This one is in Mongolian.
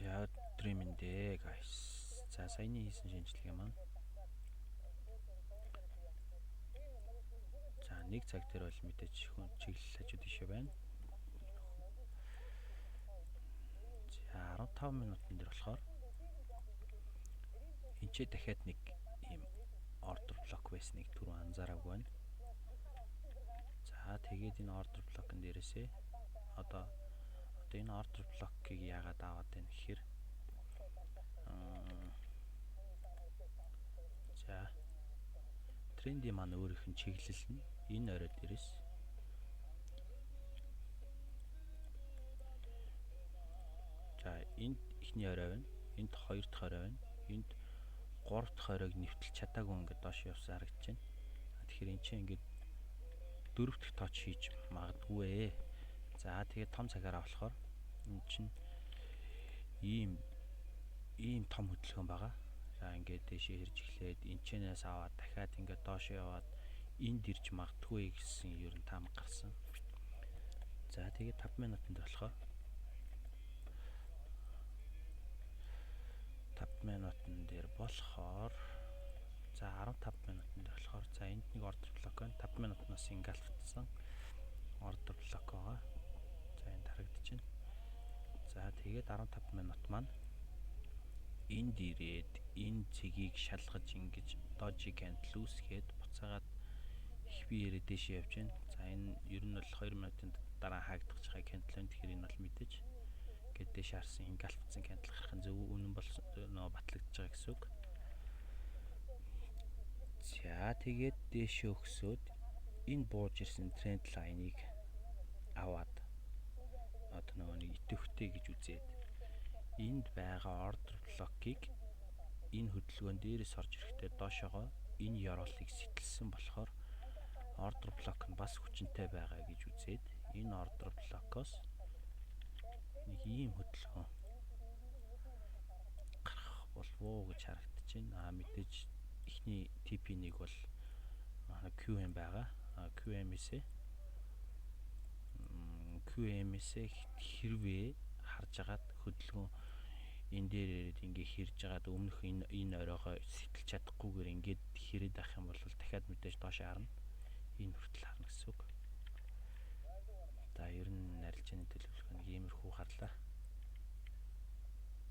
За, өдрийн мэнд ээ, guys. За, саяны хийсэн шинжилгээ маань. За, нэг цаг дээр бол мэдээж хүн чиглэл хажуу тийшээ байна. За, 15 минутын дээр болохоор энэ ч дахиад нэг ийм order block байсныг түрүү анзаараагүй байна. За, тэгээд энэ order block-ын дээрээсээ одоо энэ order block-ыг яагаад аваад байна гэхээр за, трендийн маань өөрийнх нь чиглэл нь энэ орой дээрээс за, энд эхний орой байна, энд хоёр дахь орой байна, энд гурав дахь оройг нэвтэлж чадаагүй ингээд доош явсан харагдаж байна. Тэгэхээр энэ чинь ингээд дөрөв дэх тооч хийж магадгүй. За, тэгээд том цагаараа болохоор энэ чинь ийм том хөдөлгөөн байгаа. За, ингээд дээшээ хэрж эхлээд энэ чэнээс аваад дахиад ингээд доош яваад энд ирж магадгүй гэсэн ер нь таамаг гарсан. За, тэгээд 5 минутанд болохоор 5 минутан дээр болохоор за 15 минутан дээр болохоор за энд нэг order block байна. 5 минутнаас engulf-тсан order block байгаа. За, энд харагдаж байна. За, тэгээд 15 минут маань энд ирээд энэ цэгийг шалгаж ингэж doji candle үүсгээд буцаагаад их биеэрээ дээшээ явж байна. За, энэ ер нь бол 2 минутын дараа хаагдах байгаа candle байна. Тэгэхээр энэ бол мэдээж гээд дээш харсан engulf-тсан candle гарах нь зөв үнэн болсон нөө батлагдаж байгаа гэсэн үг. За, тэгээд дээшээ өгсөөд энэ бууж ирсэн тренд лайныг аваад одоо нөгөө нэг идэвхтэй гэж үзээд энд байгаа order block-ыг энэ хөдөлгөөн дээрээс орж ирэхдээ доошоогоо энэ ёроолыг сэтэлсэн болохоор order block нь бас хүчинтэй байгаа гэж үзээд энэ order block-оос нэг ийм хөдөлгөөн гарах болов уу гэж харагдаж байна. А мэдээж эхний TP1 бол QM байгаа. QM-ээсээ хэрвээ харж агаад хөдөлгөөн энэ дээр ирээд ингээ хэрж агаад өмнөх энэ оройгоо сэтэлж чадахгүйгээр ингээд хэрээд авах юм бол дахиад мэдээж доош харна. Энэ хүртэл харна гэсэн үг. За, ер нь арилжааны төлөвлөгөө нэг иймэрхүү гарлаа.